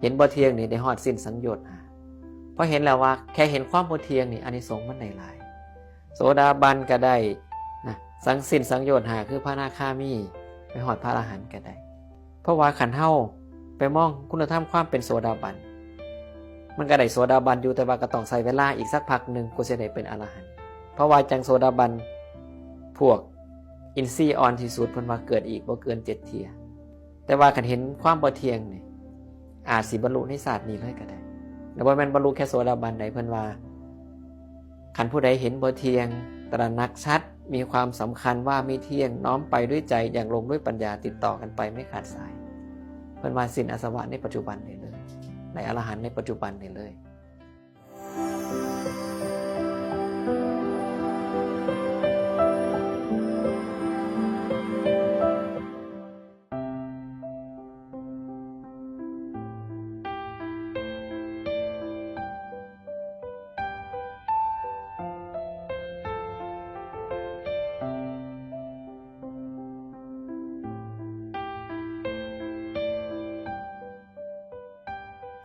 ເຫັນບໍ່ທ່ຽງນີ້ໄດ້ຮອດສິ້ນສັງໂຍດຫ້າ. ເພາະເຫັນແລ້ວວ່າແຄ່ເຫັນຄວາມບໍ່ທ່ຽງນີ້ ອານິສົງມັນໄດ້ຫຼາຍ. ໂສດາບັນກໍໄດ້ນະ ສັງ ສິ້ນສັງໂຍດຫ້າ ຄືພະອະນາຄາມີ ໄປຮອດພະອະລະຫັນກໍໄດ້. ເພາະວ່າຄັນເຮົາໄປມອງຄຸນນະທຳຄວາມເປັນໂສດາບັນ ມັນກໍໄດ້ໂສດາບັນຢູ່ ແຕ່ວ່າກໍຕ້ອງໃຊ້ເວລາອີກສັກພັກໜຶ່ງກວ່າຊິໄດ້ເປັນອະລະຫັນ. ເພາະວ່າຈັ່ງໂສດາບັນພວກອິນຊີອ່ອນທີ່ສຸດ ເພິ່ນວ່າເກີດອີກບໍ່ເກີນເຈັດເທື່ອ. ແຕ່ວ່າຄັນເຫັນຄວາມບໍ່ທ່ຽງນີ້ ອາດຊິບັນລຸໃນຊາດນີ້ເລີຍກໍໄດ້. ແລະ ບໍ່ແມ່ນບັນລຸແຄ່ໂສດາບັນໃດ, ເພິ່ນວ່າ ຄັນຜູ້ໃດເຫັນບໍ່ທ່ຽງ, ຕະໜັກຊັດ, ມີຄວາມສຳຄັນວ່າມີທ່ຽງ, ນ້ອມໄປດ້ວຍໃຈຢ່າງລົງດ້ວຍປັນຍາ ຕິດຕໍ່ກັນໄປໄມ່ຂາດສາຍ, ເພິ່ນວ່າສິ້ນອາສະວະໃນປັດຈຸບັນໄດ້ເລີຍ, ໄດ້ອະລະຫັນໃນປັດຈຸບັນໄດ້ເລີຍ.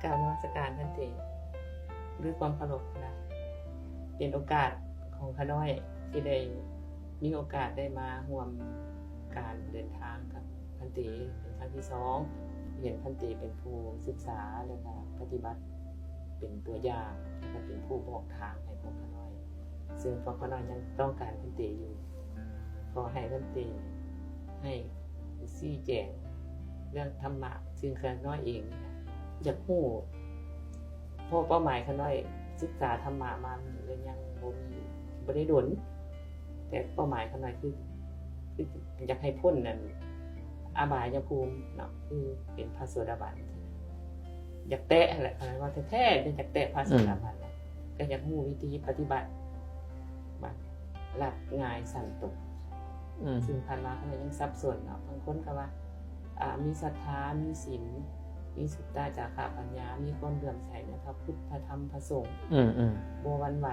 ກາບນະມັດສະການທ່ານເຕ ດ້ວຍຄວາມເຄົາລົບນະ. ເປັນໂອກາດຂອງຂ້ານ້ອຍທີ່ໄດ້ມີໂອກາດໄດ້ມາຮ່ວມການເດີນທາງກັບທ່ານເຕເປັນຄັ້ງທີສອງ. ເຫັນທ່ານເຕເປັນຜູ້ສຶກສາ ແລະ ກະປະຕິບັດເປັນຕົວຢ່າງ ແລະ ກະເປັນຜູ້ບອກທາງໃຫ້ພວກຂ້ານ້ອຍ, ເຊິ່ງພວກຂ້ານ້ອຍຍັງຕ້ອງການທ່ານເຕຢູ່. ຂໍໃຫ້ທ່ານເຕໃຫ້ຊີ້ແຈງເລື່ອງທຳມະ, ເຊິ່ງຂ້ານ້ອຍເອງນີ້ນະ ຢາກຮູ້ ເພາະເປົ້າໝາຍຂ້ານ້ອຍສຶກສາທຳມະມານີ້ ແລະ ຍັງບໍ່ມີ ບໍ່ໄດ້ດົນ, ແຕ່ເປົ້າໝາຍຂ້ານ້ອຍຄື ຄືຢາກໃຫ້ພົ້ນນັ້ນ ອະບາຍຍະພູມເນາະ, ຄືເປັນພະໂສດາບັນ. ຢາກແຕະຫັ້ນແຫຼະ, ຄັນວ່າແທ້ໆ ຢາກແຕະພະໂສດາບັນ, ອືມ ກໍຢາກຮູ້ວິທີປະຕິບັດ ວ່າ ລັດງ່າຍສັ້ນຕົງ. ອືມ ຊຶ່ງຜ່ານມາເຂົາເຈົ້າຍັງສັບສົນເນາະ, ບາງຄົນກໍວ່າ ອ່າ ມີສັດທາ, ມີສິນ, ມີສຸດຕະຈາຄະປັນຍາ, ມີຄວາມເຫຼື້ອມໃສໃນພະພຸດ ພະທຳ ພະສົງ, ອືມໆ ບໍ່ຫວັ່ນໄຫວ,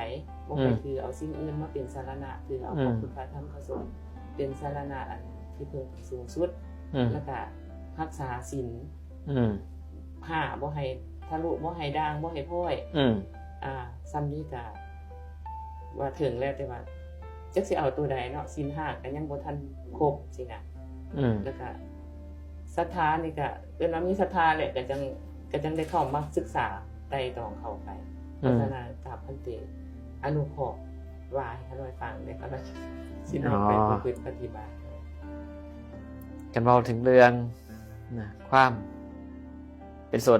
ບໍ່ໄປ ອືມ ຖືເອົາສິ່ງອື່ນມາເປັນສາລະນະ, ຖືເອົາ ອືມ ພະພຸດ ພະທຳ ພະສົງເປັນສາລະນະອັນທີ່ເພິ່ງສູງສຸດ, ອືມ ແລ້ວກະຮັກສາສິນ ອືມ ຫ້າ ບໍ່ໃຫ້ທະລຸ, ບໍ່ໃຫ້ດ່າງ, ບໍ່ໃຫ້ພ້ອຍ, ອືມ ອ່າ ສ່ຳນີ້ກະວ່າເຖິງແລ້ວ, ແຕ່ວ່າຈັກຊິເອົາໂຕໃດເນາະ, ສິນຫ້າກໍຍັງບໍ່ທັນຄົບຊີ້ນະ. ອືມ ແລ້ວກະສັດທານີ້ກະເອີ້ນວ່າມີສັດທາແຫຼະ, ກໍຈັ່ງ ກໍຈັ່ງໄດ້ເຂົ້າມາສຶກສາໄຕ່ຕອງເຂົ້າໄປ. ອືມ ເພາະສະນັ້ນ ກາບພັນເຕ ອະນຸເຄາະວ່າໃຫ້ຂ້ານ້ອຍຟັງແດ່, ຂ້ານ້ອຍຊິນຳໄປ ອໍ ປະພຶດປະຕິບັດ. ຄັນເວົ້າເຖິງເລື່ອງນະ ຄວາມເປັນໂສດາ